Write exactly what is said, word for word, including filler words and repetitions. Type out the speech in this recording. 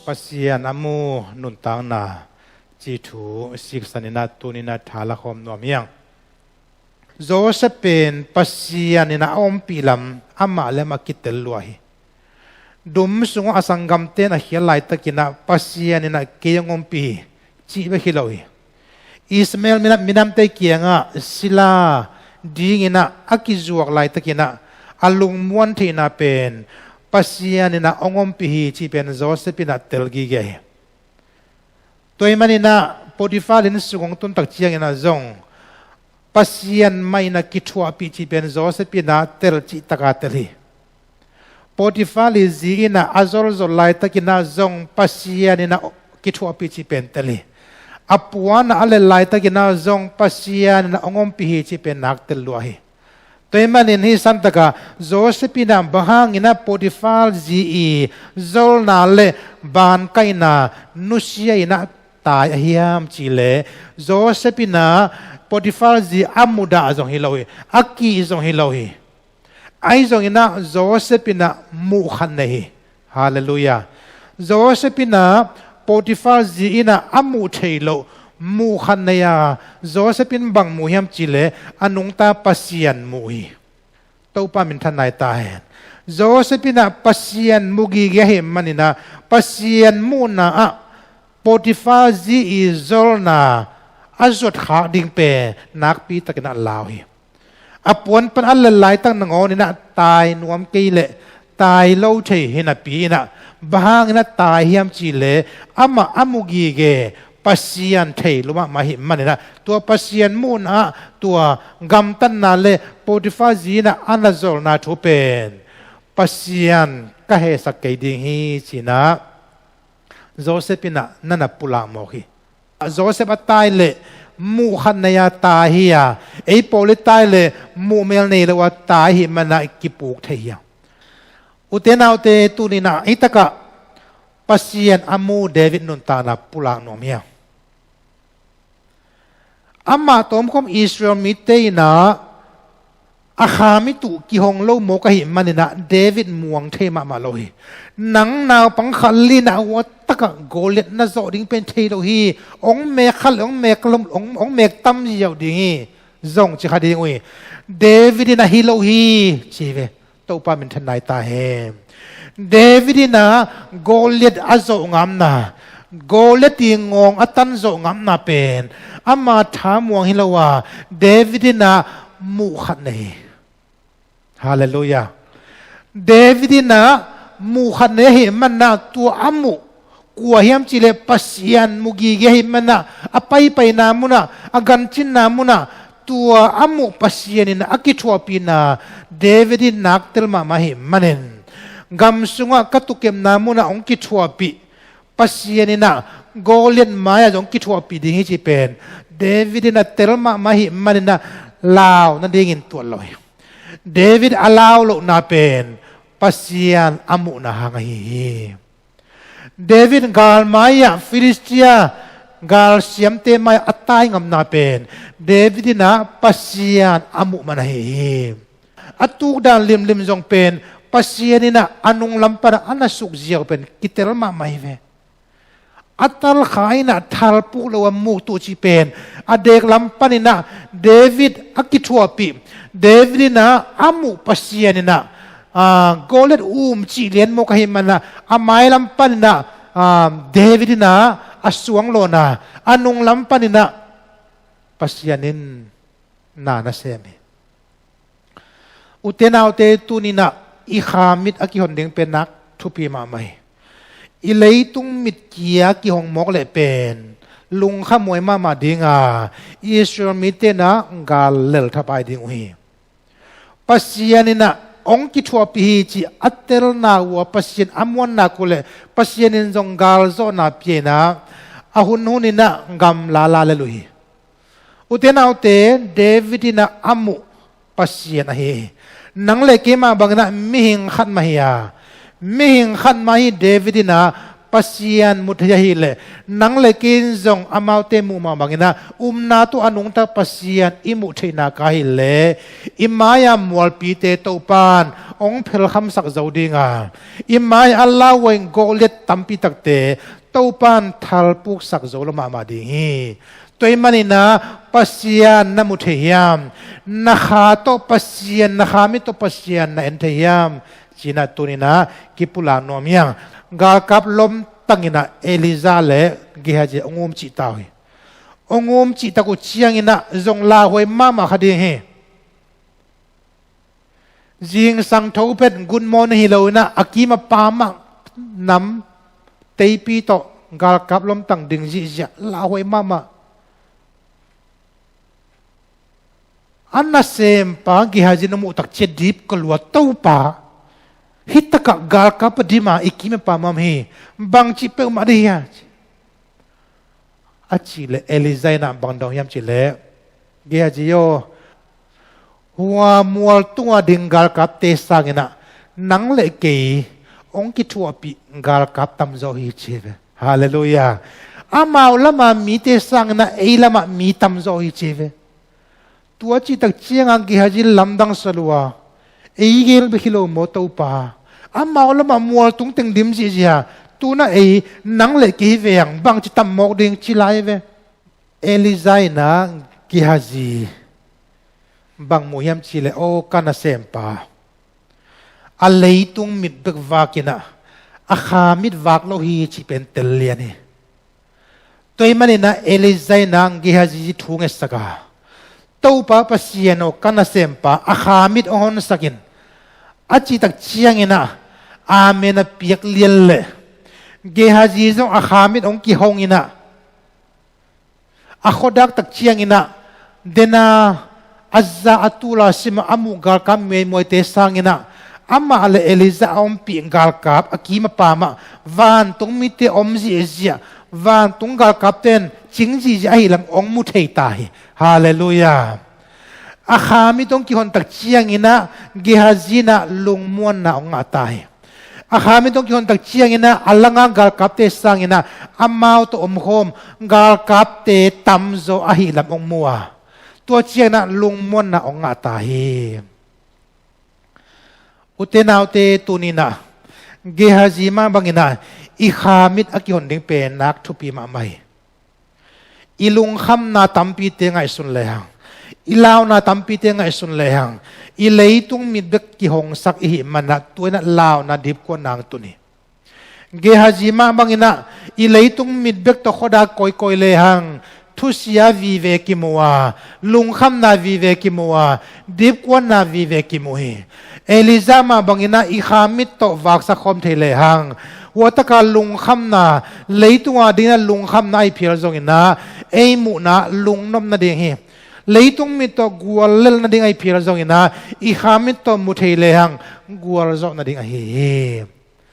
Pasian a mu nuntakna cih thu siksan in ah tuni in ah tha la khawm nuam hi hang. Joseph pen Pasian in ah a ompih lam amah le amah kitel lua hi. Dum sungah a sanggamte in a khial laitakin ah Pasian in ah kei hong ompih hi cih bek hi lo hi. Ishmael minam, minamte kiangah sila dingin ah a kizuak laitakin ah a lungmuan theihna pen Pasian in ah hong ompih hi cih pen Joseph in ah tel gige hi. Tua ahih manin ah Potiphar inn sung hong tun tak ciangin ah zong Pasian mah in ah kithuahpih cih pen Joseph in ah tel cih taka tel hi. Potiphar zi in ah a zolzol laitakin ah zong Pasian in ah kithuahpih cih pen tel hi. A puan ah a lel laitakin ah zong Pasian in ah hong ompih hi cih pen nak tel lua hi. Tua ahih manin hih santakah Joseph in ah bang hangin ah Potiphar zi i zolna le bankaihna nusia in ah tai a hiam cih leh, Joseph in ah Potiphar zi a mudah zong hi lo hi, a kih zong hi lo hi. Ahi zongin ah Joseph in ah muhkhat nei hi. Halleluiah. Joseph in ah Potiphar zi in ah a muh theih loh muhkhat nei a, Joseph in bang mu hiam cih leh a nungta Pasian mu hi. Topa minthanna hi ta hen. Joseph in ah Pasian mu gige ahih manin ah Pasian muhna ah Potiphar zi i zolna a zuat khak ding pen nakpi takin ah lau hi. A puan pan a lel laitak nangawn in ah tai nuam kei leh tai lo thei hi napi in ah bang hangin ah tai hiam cih leh amah a mu gige Pasian thei lua mahmah ahih manin ah tua Pasian muhna ah tua gamtatna le Potiphar zi in ah a na zolna thu pen Pasian ka hehsak kei ding hi ci in ah Joseph in ah na na pulak mawk hi. Joseph a tai leh muhkhat nei a tai hi a, ei pawl i tai leh muhmel nei lo a tai ahih manin ah kipuk thei hi a. Ute naute, tuni in ah hih takah Pasian a mu David nuntakna pulak nuam hi a. Amah tawmkhawm Israel mite in ah a khamit uh kihong lo mawk ahih manin ah David muang thei mahmah lo hi. Nang naupang khat in ah hua takah Goliath na zawh ding pen thei lo hi. Hong mek khat le hong mek lom, hong, hong mek tam ziau ding hi. Zong ci kha ding uh hi. David in ah hi lo hi ci ve. Topa minthanna hi ta hen. David in ah Goliath a zawh ngamna, Goliath i ngawng a tan zawh ngamna pen ama thamuang hi lo a, David in ah muhkhat nei hi. Halleluiah. David in ah muhkhat nei ahih manin ah tua a muh kua hiam cih leh Pasian mu gige ahih manin ah a paipaina mun ah, a gancinna mun ah tua a muh Pasian in a kithuahpihna David in nak tel mahmah ahih manin, gam sungah ka tukemna mun ah hong kithuahpih Pasian in ah Goliath mai-ah zong kithuahpih ding hi cih pen David in ah tel mahmah ahih manin ah lau nadingin tuat lo hi. David a lau lohna pen Pasian a muhna hang ahi hi. David gal mai-ah Filistia gal siamte mai-ah a tai ngamna pen David in ah Pasian a muh man ahi hi. A tukdan limlim zong pen Pasian in ah a nunglam pan ah a na suk ziau pen kitel mahmah hi ve. A talkha in ah thalpuk lo a muktuh cih pen a deklam panin ah David a kithuahpih, David in ah a muh Pasian in ah, aa, Goliath um cih lian mawk ahih manin ah a mailam panin ah, aa, David in ah a suang lawhna, a nunglam panin ah Pasian in na na sem hi. Ute naute, tuni in ah i kha mit a kihon ding pen nak thupi mahmah hi. I leitung mitkia kihong mawk leh pen lungkhamhuai mahmah ding a, Israel mite in ah gal lel thapai ding uh hi. Pasian in ah hong kithuahpih hi cih a telna uh a Pasian a muanna uh leh Pasian in zong gal zawhna pia in ah a hunhun in ah gam lala lel uh hi. Ute naute, David in ah a muh Pasian ahi hi. Nang le keimah bangin ah mihing khat mah hi a, mihing khat mah hi. David in ah Pasian mu thei ahileh, nang le kei in zong amaute muh mah bangin ah, upna tawh a nungta Pasian i muh theihna ka hileh, i mai-a mualpite Topan hong phelkhamsak zo ding a, i mai-a a lauhuai Goliat tampi takte Topan thalpuksak zo lo mahmah ding hi. Tua ahih manin ah Pasian na mu thei hiam? Na kha tawh Pasian, na kha mit tawh Pasian na en thei hiam? Ci-in ah tuni-in ah kipulak nuam hi hang. Galkap lomtang in ah Elijah le Gehazi hong um cih ta uh hi. Hong um cih tak uh ciangin ah zong lauhuai mahmah kha ding hi. Zingsang tho phet, good morning hi lo-in ah, a kim a pam ah nam teipi tawh galkap lomtang ding zihziah, lauhuai mahmah. A nasempa Gehazi na muh tak ciang dipkua lua, Topa, hih takah galkap a dim a, i kim a pam a om hi, bangci peuhmah ding hia? A cih leh Elijah in ah bang dong hiam cih leh, Gehazi aw, hua mual tunga ding galkapte sangin ah nang le kei hong kithuahpih galkap tamzaw hi, ci ve. Halleluiah. Amau lamah mite sangin ah ei lamah mi tamzaw hi, ci ve. Tua cih tak ciangin Gehazi lamdang sa lua, ei gel bek hi lo maw Topa? Amau lamah mual tung teng dim zihziah, tu-in ah ei, nang le kei hi ve hang, bangci tam mawk ding, ci lai ve. Elijah in ah Gehazi bang mu hiam cih leh, aw ka nasempa, a leitung mit bek vak in ah, a kha mit vak lo hi cih pen tel lian hi. Tua ahih manin ah Elijah in ah Gehazi thu ngetsak a, Topa Pasian aw, ka nasempa a kha mit hong honsak in, a cih tak ciangin ah amen a piak lian leh, Gehazi zong a kha mit hong kihong in ah, a khuadak tak ciangin ah, den a, a za a, tul a sim a, a muh galkap muaimuaite sangin ah, amah le Elijah a ompih galkap a kim a pam ah vantung mite om zihziah, vantung galkapte in cing zihziah ahih lam hong mu thei ta hi. Halleluiah. A kha mit hong kihon tak ciangin ah Gehazi in ah lungmuanna hong ngah ta hi. A kha mit hong kihon tak ciangin ah a langa galkapte sangin ah amau tawh omkhawm galkapte tamzaw ahih lam hong mu a, tua ciangin ah lungmuanna hong ngah ta hi. Ute naute, tuni-in ah Gehazi mah bangin ah i kha mit a kihon ding pen nak thupi mahmah hi. I lungkhamna tampite ngaihsun lehang, i launa tampite ngaihsun lehang, i leitung mit bek kihongsak i hih manin ah tua-in ah launa dipkuatna hong tun hi. Gehazi mah bangin ah i leitung mit bek tawh khuadak kawikawi lehang, thusia vive kimu a, lungkhamna vive kimu a, dipkuatna vive kimu hi. Elijah mah bangin ah i kha mit tawh vaksak khawm thei lehang, hua taka lungkhamna, leitung a dingin ah lungkhamna ahi phial zongin ah, ei muhna lungnop nading hi. Leitung mit tawh guallel nading ahi phial zongin ah, i kha mit tawh mu thei lehang gualzawh nading ahi hi.